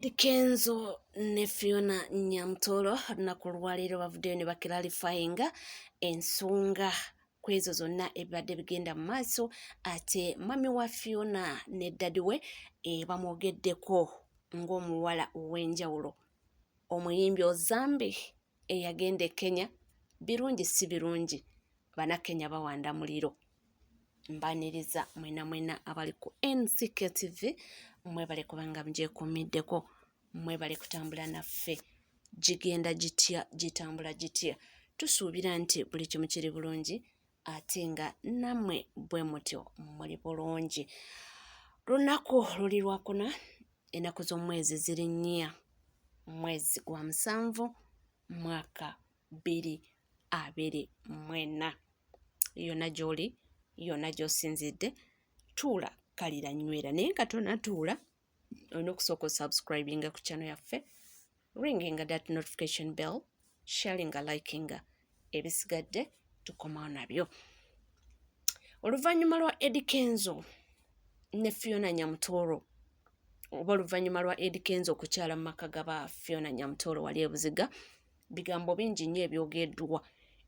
Eddy Kenzo ne Fiona Nyamutoro olunaku olwaleero bavuddeyo ne bakilalifayinga ensonga ku ezo zonna ebibadde bigenda mu maaso, ate mami wa Fiona ne ddadi we bamwogeddeko ng'omuwala ow'enjawulo. Omuyimbi Ozambi eyagenda e Kenya, birungi si birungi, Bannakenya bawanda muliro. Mbaniriza mwena mwena abali ku NCK TV, mwebale kubanga mugyekuumiddeko, mwebale kutambula naffe. Gigenda gitya, gitambula gitya? Tusuubira nti buli kimu kiri bulungi, ate nga nammwe bwe mutyo muli bulungi. Lunaku luli lwakuna, ennaku z'omwezi ziri 4, mwezi gwa 7, mwaka 2024. Yonna gy'oli, yonna gy'osinzidde, tuula kalira nywera, naye nga tonatuula olina okusooka osubscribinga ku channel yaffe, ringinga that notification bell, sharinga, likinga, ebisigadde tukomawo nabyo. Oluvannyuma lwa Eddy Kenzo ne Fiona Nyamutoro, oba oluvannyuma lwa Eddy Kenzo okukyala mu maka gaba Fiona Nyamutoro wali e Buziga, bigambo bingi nnyo ebyogeddwa,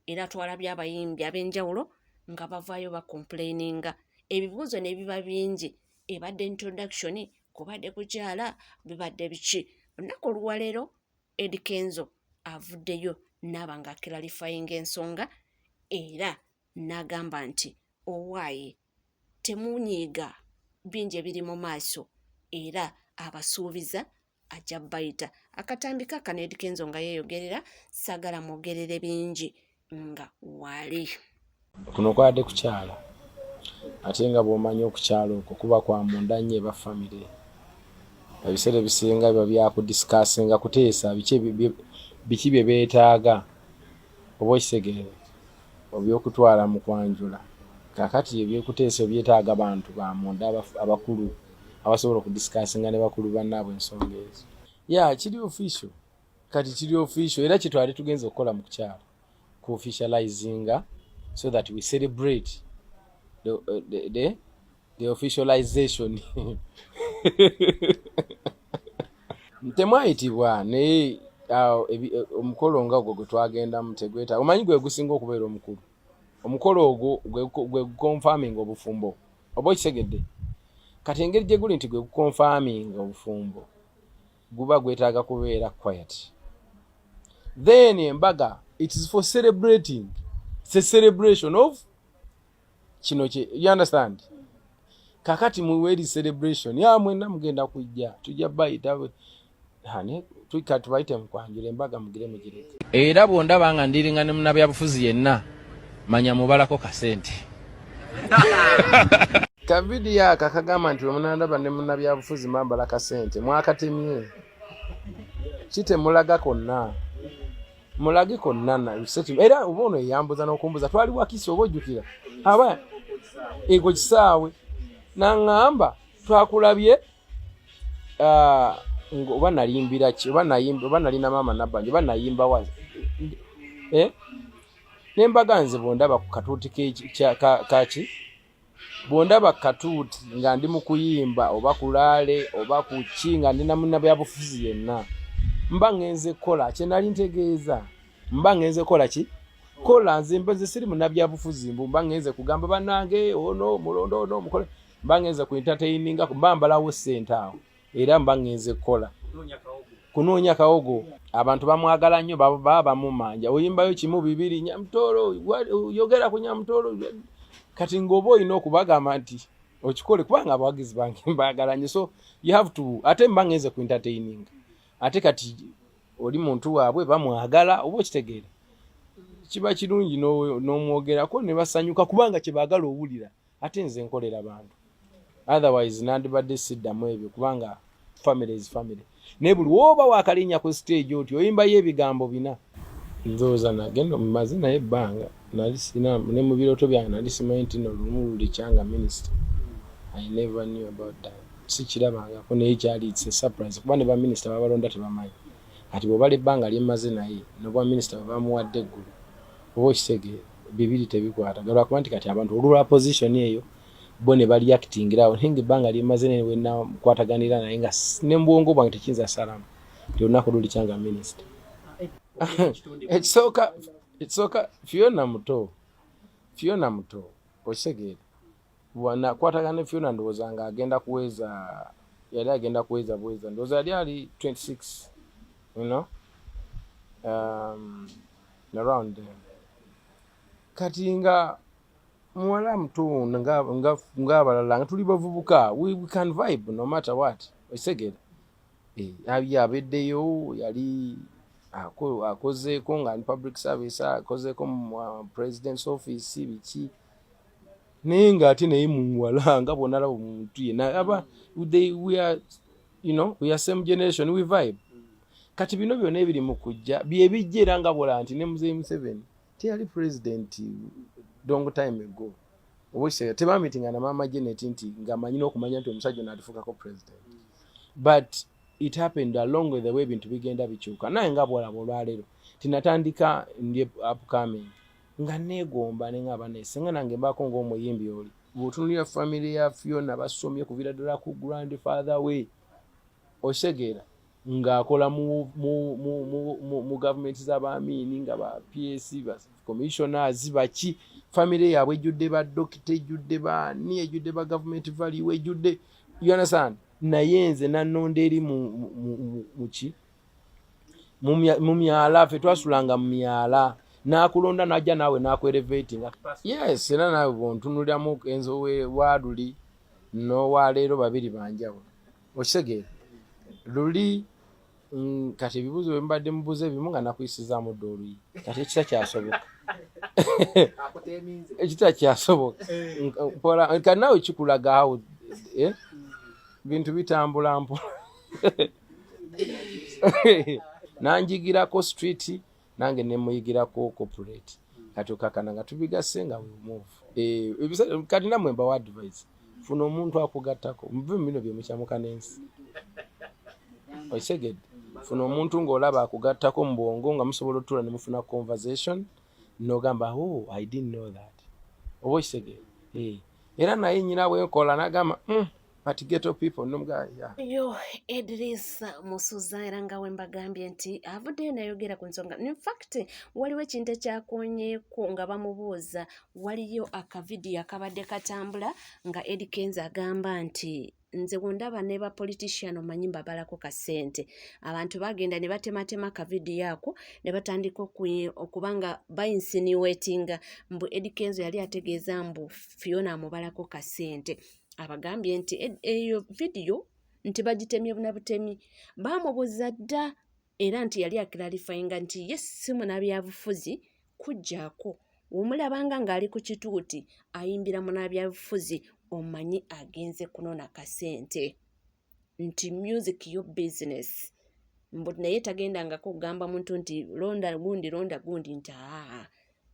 era twalabye abayimbi ab'enjawulo nga bavaayo bakomplaininga, ebibuuzo ne biba bingi. Ebadde introduction, kubadde kukyala, bibadde biki? Olunaku olwaleero Eddy Kenzo avuddeyo n'aba nga akiralifayinga ensonga, era n'agamba nti owaaye temunyiiga, bingi ebiri mu maaso, era abasuubiza ajja bayita. Akatambi kaakano Eddy Kenzo nga yeeyogerera, saagala mwogerere bingi nga wali. Kuno kwabadde kukyala, ate nga bw'omanyi okukyala okwo kuba kwa munda nnyo eba famire. Ebiseera ebisinga biba byakudisikasinga, kuteesa biki bye beetaaga, oba okitegeera, oby'okutwala mu kwanjula. Kaakati eby'okuteesa byetaaga bantu ba munda abakulu abasobola okudisikasinga ne bakulu bannaabwe ensonga ezo. Ya kiri official, kati kiri official, era kyetwali tugenze okukola mu kukyala ku officializinga so that we celebrate the officialization. Temwayitibwa, naye omukolo nga ogwo gwe twagendamu tegwetaaga. Omanyi gwe gusinga okubeera omukulu, omukolo ogwo gwe gukonfaminga obufumbo, oba okitegedde? Kati engeri gye guli nti gwe gukonfaminga obufumbo, guba gwetaaga kubeera quiet. Then embaga, it is for celebrating, it's a celebration of kino kye, you understand? Kakati muweri celebration ya mwenna mugenda kujja, tujja bayita tubayite mukwanjula embaga, mugire mugireke. Era bw'ondaba nga ndiringa ne munnabyabufuzi yenna, manya mubalako kasente. Kavidiyo aka kagamba nti wemunandaba ne munnabyabufuzi mbambala kasente, mwakatemye kitemulaga konna, mulage konna. Era oba ono eyambuza n'okumbuza, twali Wakisi, oba ojjukira, aba ego kisaawe, naŋŋamba twakulabye oba nalimbira ki, oba nayimba, oba nalina maama Nabbanja, oba nayimba wa, nembaga nze bwondaba ku katuuti kaki, bwondaba katuuti nga ndi mu kuyimba oba kulaale oba ku ki nga ndi na munnabyabufuzi yenna, mba ŋŋenze kukola kye nali ntegeeza, mba ŋŋenze kukola ki kola. Nze nze siri munnabyabufuzi mbu mba ŋŋenze kugamba bannange ono mulondo ono mukole, mba ŋŋenze ku entertaininga, mba mbalawo ssente awo, era mba ŋŋenze kukola kunoonya kawogo. Abantu bamwagala nnyo, baba bamumanja, oyimbayo kimu bibiri, Nyamutoro, yogera ku Nyamutoro. Kati ng'oba olina okubagamba nti okikole, kubanga abawagizi bange mbaagala nnyo, so you have to. Ate mba ngenze ku entertaining, ate kati oli muntu waabwe, bamwagala, oba okitegeera, kiba kirungi n'omwogerako ne basanyuka, kubanga kyebaagala owulira. Ate nze nkolera bantu, otherwise nandibadde siddamu ebyo, kubanga family is family. Naye buli woba wakalinnya ku stage oti oyimbayo ebigambo bina, ndowooza nagenda omumaze naye ebbanga nali sina ne mu birooto byange nali simanyi nti no lumu lulikyanga minisita. I never knew about that, sikirabangako, naye kyali, it's a surprise, kuba ne baminisita babalonda tebamanyi. Kati bw'obala ebbanga lyemmaze naye nobwa minisita bwe bamuwadde eggulu, oba okitegeera, bibiri tebikwata, lwakuba nti kati abantu olulwa position eyo. Bo ne baliactingirawo, naye nga ebbanga lyemaze newenakwataganira naye nga ne mubwongo bwange tekiyinza salamu nti olunaku lulikya nga minisita. Ekisooka Fiona muto, Fiona muto, okitegeera? Nakwatagana ne Fiona ndowooza nga agenda kuweza, yali agenda kuweza bweza, ndowooza yali ali 26, around there. Kati nga muwala muto ng'abalala nga tuli bavubuka, we can vibe no matter what, okitegeera? Eh, abeddeyo yali akozeeko nga ndi public service, akozeeko mu president's office, biki, naye ng'ate naye muwala nga bwonalaba omuntu yenna aba they, we are you know we are same generation, we vibe. Kati bino byonna ebiri mu kujja byebijja, era nga bwola nti ne Muzeyi Museveni teyali president long time ago, oba tebamitinga na Mama Janet nti ng'amanyi n'okumanya nti omusajja ono alifukako president, but it happened along the way. Ebintu bigenda bikyuka, naye nga bwolaba olwaleero tinatandika ndi upcoming nga neegomba neŋaba naye singa nange mbaako ng'omuyimbi oli. Bw'otunulira family ya Fiona, basomye kuviira ddala ku grandfather we, okitegeera, ng'akola mu gavumenti z'abaamiini, nga ba PS, ba commissioners, baki. Family yaabwe ejjudde ba dokita, ejjudde baani, ejjudde ba government value, ejjudde, you understand? Naye nze nannonda eri muki mu myala, ffe twasulanga mu myala, n'akulonda n'ajja naawe n'akwelevatinga. Yes, era naawe bwontunuliramu Kenzo wa luli n'owaleero, babiri banjawulo, okitegeera? Luli kati ebibuuzo bye mubadde mubuuza ebimu nga nakuyisizaamu dda oluyi, kati ekitakyasoboka, ekitakyasoboka mpola. Kati naawe kikulaga awo, eh? Bintu bitambula mpola. Nanjigirako street, nange nemuyigirako corporate, kati okakana nga tubigasse nga we move. Eh, kati namwe mbawa advice, funa omuntu akugattako, muve mu bino byemukyamuka n'ensi, okitegedde? Funa omuntu ng'olaba akugattako mu bwongo, nga musobola otuula ne mufuna conversation n'ogamba, "Oh, I didn't know that," oba okitegeera? Eh, era naye nyina bwenkola n'agamba, but ghetto people nomuga, yeah." Yo Edris Musuza, era nga we mbagambye nti avuddeyo nayogera ku nsonga. Infact waliwo ekintu ekyakonyeeko nga bamubuuza, waliyo akavidiyo akabadde katambula nga Eddy Kenzo agamba nti, "Nze wondaba ne ba politician omanyi mbabalako kasente." Abantu bagenda ne batematema akavidiyo ako ne batandika okuba nga bainsinuatinga mbu Eddy Kenzo yali ategeeza mbu Fiona amubalako kasente. Abagambye nti eyo vidiyo nti bagitemye na butemi, baamubuuza dda, era nti yali aclarifyinga nti ye si munabyabufuzi, kuggyako omulabanga ng'ali ku kituuti ayimbira munabyabufuzi, omanyi agenze kunona kasente, nti music yo business, mbu naye tagendangako kugamba muntu nti londa gundi, londa gundi, nti aa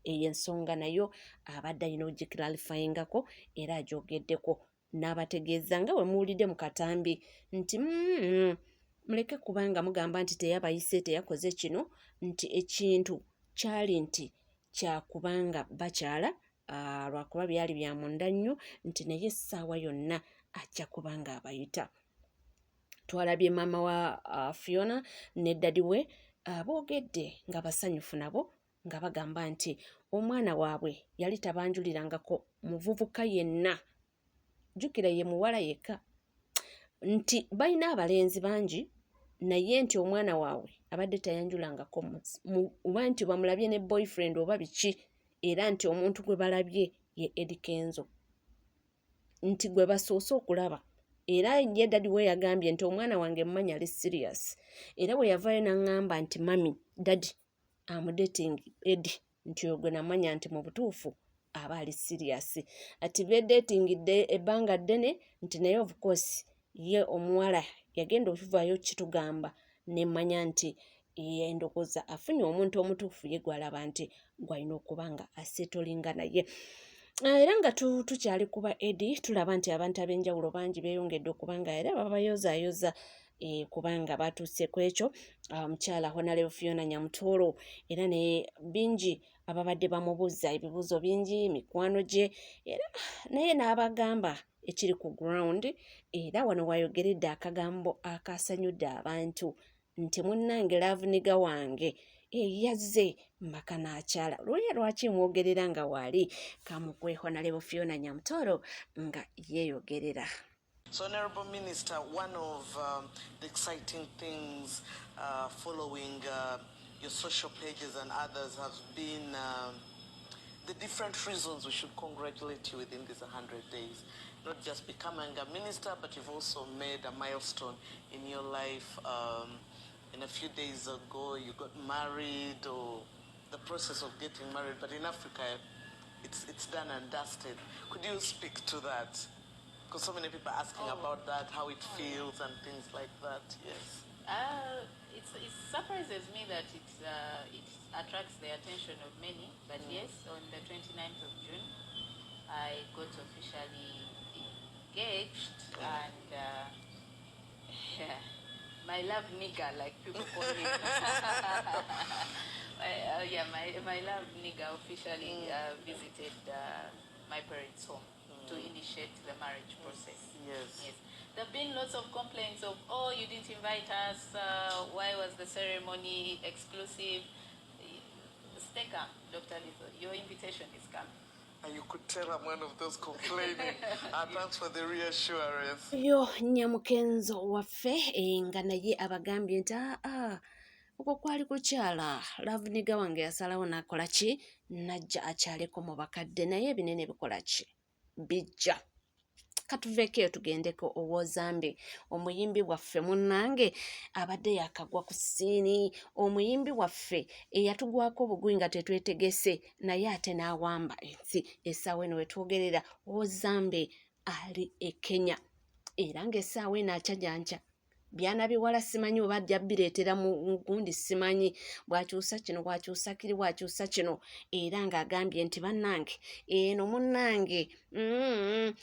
eyo ensonga nayo abadde alina ogiclarifyingako, era agyogeddeko n'abategeeza nga bwe muwulidde mu katambi nti muleke kubanga mugamba nti teyabayise, teyakoze kino, nti ekintu kyali nti kyakubanga bakyala, lwakuba byali bya munda nnyo, nti naye essaawa yonna ajja kubanga abayita. Twalabye maama wa Fiona ne daddy we boogedde nga basanyufu nabo, nga bagamba nti omwana waabwe yali tabanjulirangako muvubuka yenna, jjukira ye muwala yekka, nti balina abalenzi bangi, naye nti omwana waabwe abadde tayanjulangako oba nti bamulabye ne boyfriend oba biki, era nti omuntu gwe balabye ye Eddy Kenzo, nti gwe basoose okulaba. Era ye daddy we yagambye nti omwana wange mmanyi ali serious, era bwe yavaayo n'aŋŋamba nti, "Mummy, daddy, am dating Eddy," nti oyo gwe namanya nti mu butuufu aba ali serious, ati bedatingidde ebbanga ddene, nti naye of course ye omuwala yagenda okuvaayo kitugamba nemmanya nti endowooza afunye omuntu omutuufu, ye gwalaba nti gwalina okuba nga asettlinga naye. Era nga tukyali kuba Eddy, tulaba nti abantu ab'enjawulo bangi beeyongedde okuba nga era babayozaayoza. Kubanga batuuse ku ekyo omukyala Honorable Fiona Nyamutoro era ne bingi ababadde bamubuuza ebibuuzo bingi mikwano gye era naye n'abagamba ekiri ku ground. Era wano wayogeredde akagambo akasanyudde abantu nti munnange love nigga wange eyazze maka n'akyala lwoye lwaki mwogerera nga waali kamukwe Honorable Fiona Nyamutoro nga yeeyogerera. So, Honorable Minister, one of the exciting things following your social pages and others have been the different reasons we should congratulate you within these 100 days. Not just becoming a minister, but you've also made a milestone in your life. And a few days ago, you got married, or the process of getting married, but in Africa, it's done and dusted. Could you speak to that? Because so many people are asking about that, how it feels and things like that. Yes. It surprises me that it attracts the attention of many. But yes, on the 29th of June, I got officially engaged and yeah, my love nigger, like people call him. Yeah, my love nigger officially visited my parents' home to initiate the marriage process. Yes. There have been lots of complaints of, "Oh, you didn't invite us. Why was the ceremony exclusive?" Stay calm, Dr. Lizzo. Your invitation is coming. And you could tell I'm one of those complaining. Thanks for the reassurance. Yo Nyamukenzo waffe nga naye abagambye nti aa okwo kwali kukyala love nigga wange yasalawo n'akola ki najja akyaleko mu bakadde naye ebinene bikola ki bijja. Katuveeko eyo tugendeko ow'Ozambi, omuyimbi waffe munnange abadde yakagwa ku scene, omuyimbi waffe eyatugwako obugwi nga tetwetegese naye ate n'awamba ensi. Essaawa eno wetwogerera Ozambi ali e Kenya era ng'essaawa eno akyajanca byana biwala simanyi oba ajja bireetera mu gundi simanyi bw'akyusa kino bw'akyusa kiri bw'akyusa kino era ng'agambye nti bannange eno munnange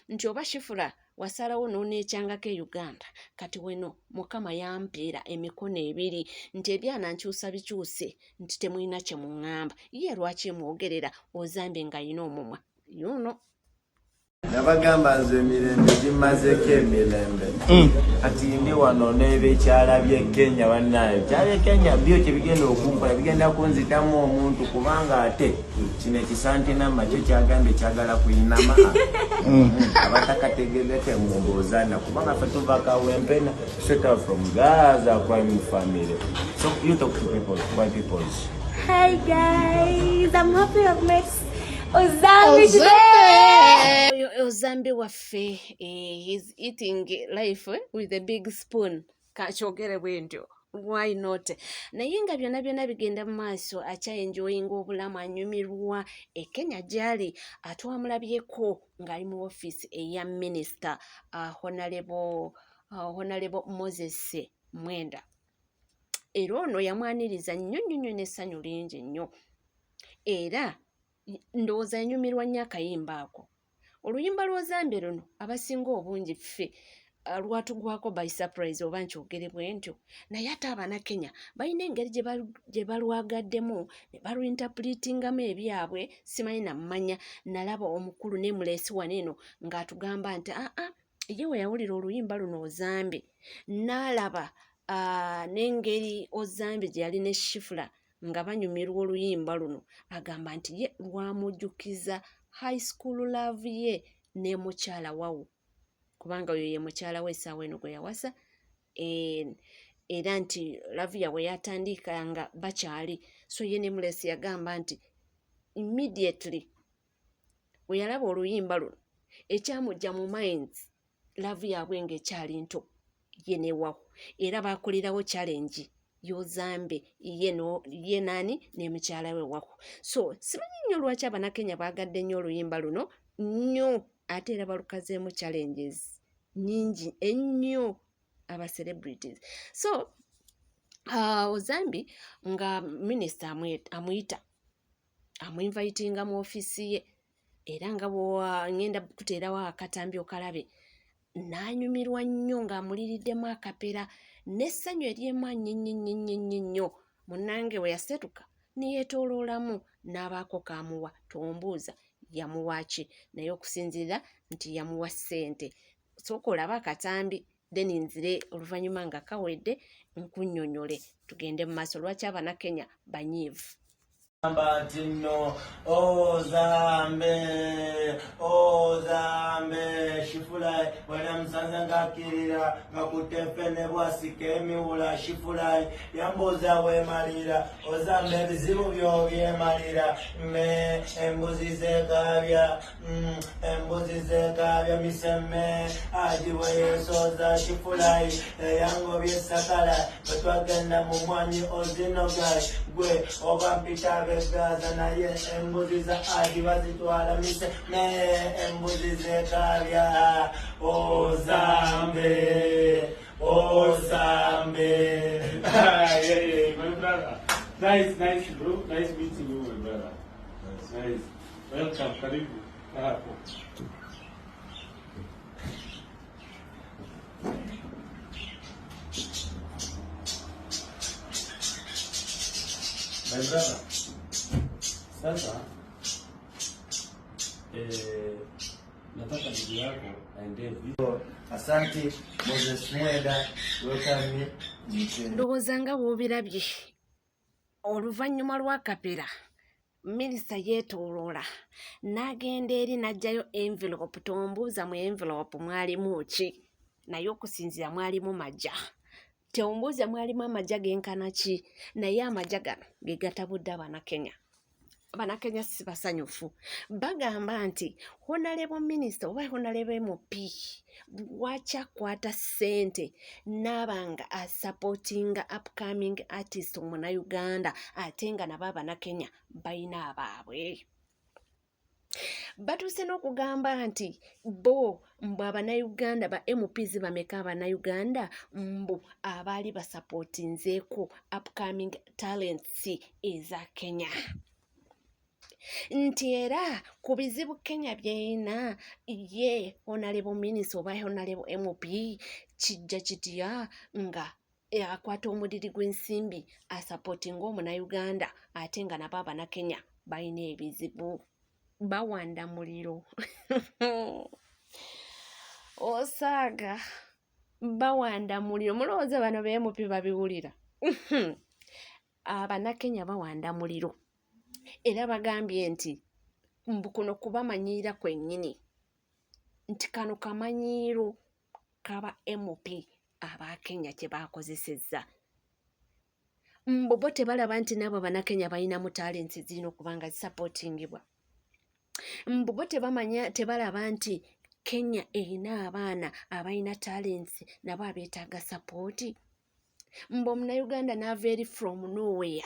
nti oba Shifura wasalawo n'oneekyangako e Uganda kati weno Mukama yampeera emikono ebiri nti ebyana nkyusa bikyuse nti temulina kye muŋŋamba ye lwaki mwogerera Ozambe ng'ayina omumwa yuno. Nabagamba nze emirembe gimazeko emirembe kati ndi wano n'ebekyala by'e Kenya bannaye ebyala by'e Kenya byo kyebigenda okunkola bigenda kunzitamu omuntu kubanga ate kino ekisantinama kyo kyagambye kyagala kuyinama abatakategedde temumbuuzana kubanga ffe tuva Kawempena, straight out from Gaza crime family. So you talk to people, white peoples. Hi guys, I'm happy I've met Ozambi today. Oyo Ozambi waffe he's eating life with a big spoon, kakyogere bwe ntyo, why not? Naye nga byonna byonna bigenda mu maaso akyaenjoyinga obulamu anyumirwa e Kenya gy'ali atwamulabyeko ng'ali mu ofiisi eya minisita Honorable Moses Mwenda era ono yamwaniriza nnyo nnyo nnyo n'essanyu lingi nnyo era ndowooza yanyumirwa nnyo akayimba ako oluyimba lw'Ozambe luno abasinga obungi ffe lwatugwako by surprise oba nkyogere bwe ntyo naye ate Abanakenya balina engeri gye balwagaddemu ne baluinterpretingamu ebyabwe simanyi nammanya. Nalaba omukulu nemuleesi wano eno ng'atugamba nti aa ye we yawulira oluyimba luno Ozambe n'alaba n'engeri Ozambe gye yali ne Shifula nga banyumirwa oluyimba luno agamba nti ye lwamujjukiza high school love ye ne mukyala wawu kubanga oyo ye mukyala we essaawa eno gwe yawasa era nti love yaabwe yatandika nga bakyali so ye ne Mulesi yagamba nti immediately bwe yalaba oluyimba luno ekyamujja mu minds love yaabwe ng'ekyali nto ye ne Wahu era baakolerawo challenge y'Ozambe ye no ye nani ne mukyala we Wahu. So simanyi nnyo lwaki Abanakenya baagadde nnyo oluyimba luno nnyo ate era balukazeemu challenges nnyingi ennyo aba celebrities. So Ozambi nga minisita amuyita amuinvitinga mu ofiisi ye era nga bw'ngenda kuteerawo akatambi okalabe n'anyumirwa nnyo ng'amuliriddemu akapera. N'essanyu ery'emaanyi ennyo ennyo ennyo ennyo ennyo, munnange bwe yasetuka ne yeetooloolamu n'abaako k'amuwa. Tombuuza yamuwa ki, naye okusinziira nti yamuwa ssente. Sooka olabe akatambi, then nzire oluvannyuma nga kawedde nkunnyonnyole. Tugende mu maaso, lwaki Abanakenya banyiivu. Gamba nti nno ozambe ozambe shifulai wena musanze ng'akkirira nga kutefe ne bwasika emiwula shifulai yambuuza weemalira ozambe ebizibu byo byemalira me embuzi zekaabya embuzi zekaabya miseme agibwe yeesooza shifulai eyangobye sakala bwe twagenda mu mwanyi ozinogai gwe oba mpita abegaza naye embuzi za adi bazitwala mise me embuzi zekaabya ozambe ozambe. Yeah, my brother. Nice, nice, bro. Nice meeting you, my brother. Nice. Welcome, karibu. Hapo. My brother. Sasa nataka ndugu yako aendee Asante Moses Mwenda, welcome me. Ndowooza nga bw'obirabye, oluvannyuma lwa Kapera, minisita yeetooloola n'agenda eri n'aggyayo envelope. Tombuuza mu envelope mwalimu ki, naye okusinziira mwalimu majja. Tombuuza mwalimu amajja genkana ki, naye amajja gano ge gatabudde Abanakenya. Abanakenya si basanyufu, bagamba nti honorable minister oba honorable MP lwaki akwata ssente n'aba nga asupportinga upcoming artist omunnayuganda, ate nga nabo Abanakenya balina abaabwe. Batuuse n'okugamba nti bo mbu Abannayuganda ba MPs bameka Abannayuganda mbu abaali basupportinzeeko upcoming talents eza Kenya, nti era ku bizibu Kenya by'erina, ye honorable minister oba honorable MP kijja kitya nga akwata omudiri gw'ensimbi asupportinga omunnayuganda, ate nga nabo Abanakenya balina ebizibu? Bawanda muliro, osaaga bawanda muliro. Mulowooza bano ba MP babiwulira? Abanakenya bawanda muliro era bagambye nti mbu kuno kubamanyiira kwennyini, nti kano kamanyiiro kaba MP aba Kenya kye baakozesezza. Mbu bo tebalaba nti n'abo Bannakenya balinamu talents ezirina okuba nga zisupportingibwa. Mbu bo tebamanya, tebalaba nti Kenya erina abaana abalina talents nabo abeetaaga support. Mbu Omunnayuganda n'ava eri from nowhere,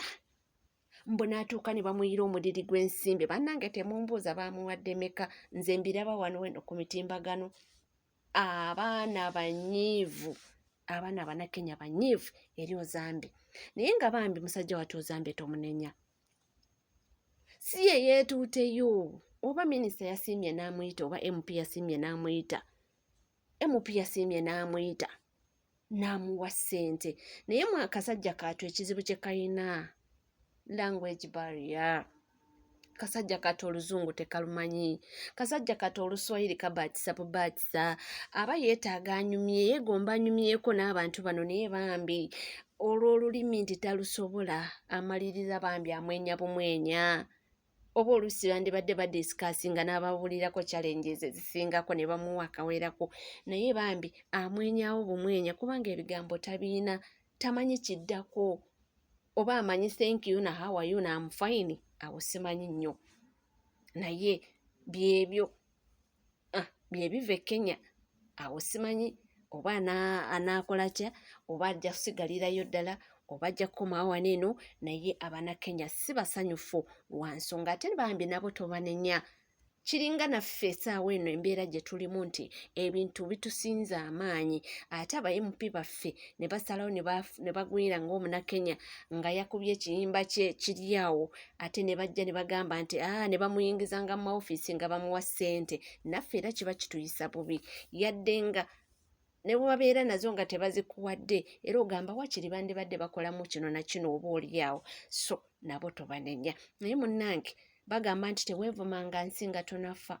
mbu n'atuuka ne bamuyira omudiri gw'ensimbi. Bannange, temumbuuza baamuwadde meka, nze mbiraba wano weno ku mitimbagano. Abaana banyiivu, abaana Bannakenya banyiivu eri Ozambe, naye nga bambi musajja wattu Ozambe tomunenya, si ye yeetuuteyo. Oba minisita yasiimye n'amuyita, oba MP yasiimye n'amuyita, MP yasiimye n'amuyita n'amuwa ssente. Naye mu akasajja kaatu ekizibu kye kayina language barrier. Kasajja kati oluzungu tekalumanyi, kasajja kati oluswayiri kabaatisa bubaatisa. Aba yeetaaga anyumye, yeegomba anyumyeko n'abantu bano, naye bambi olw'olulimi nti talusobola, amaliriza bambi amwenya bumwenya. Oba oluusi bandibadde badiscussinga n'abawulirako challenges ezisingako ne bamuwa akawerako, naye bambi amwenyawo bumwenya kubanga ebigambo tabiina, tamanyi kiddako. Oba amanyi thank you na how are you na am fine, awo simanyi nnyo, naye byebyo byebiva e Kenya. Awo simanyi oba anaakola kya, oba ajja kusigalirayo ddala, oba ajja kukomawo wano eno, naye Abanakenya si basanyufu lwa nsonga. Ate bambi nabo tobanenya, kiringa naffe essaawa eno embeera gye tulimu nti ebintu bitusinza amaanyi, ate aba MP baffe ne basalawo ne bagwira ng'omunakenya nga yakubye ekiyimba kye kiri awo, ate ne bajja ne bagamba nti ne bamuyingizanga mu maofiisi nga bamuwa ssente. Naffe era kiba kituyisa bubi, yadde nga Ne bwe babeera nazo nga tebazikuwadde, era ogamba wakiri bandibadde bakolamu kino na kino oba oli awo. So nabo tobanenya. Naye munnange, bagamba nti teweevumanga nsi nga tonafa,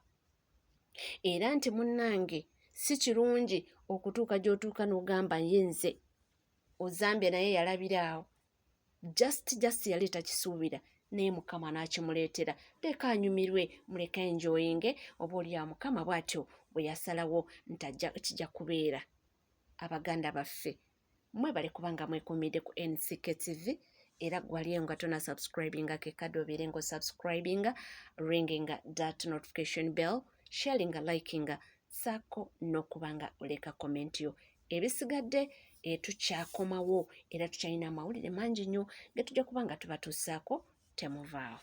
era nti munnange si kirungi okutuuka gy'otuuka n'ogamba ye nze Ozambia. Naye yalabira awo, just yali takisuubira, naye Mukama n'akimuleetera. Leka anyumirwe, muleke enjoyinge. Oba oliawo Mukama bw'atyo bwe yasalawo nti ajja kijja kubeera. Abaganda baffe, mwebale kubanga mwekuumidde ku NCK TV. Era gwaliyo nga tona subscribinga, kekadde obeere nga osubscribinga, ringinga that notification bell, sharinga, likinga, saako n'okuba nga oleka comment yo. Ebisigadde tukyakomawo, era tukyalina amawulire mangi nnyo ge tujja kuba nga tubatuusaako. Temuvaawo.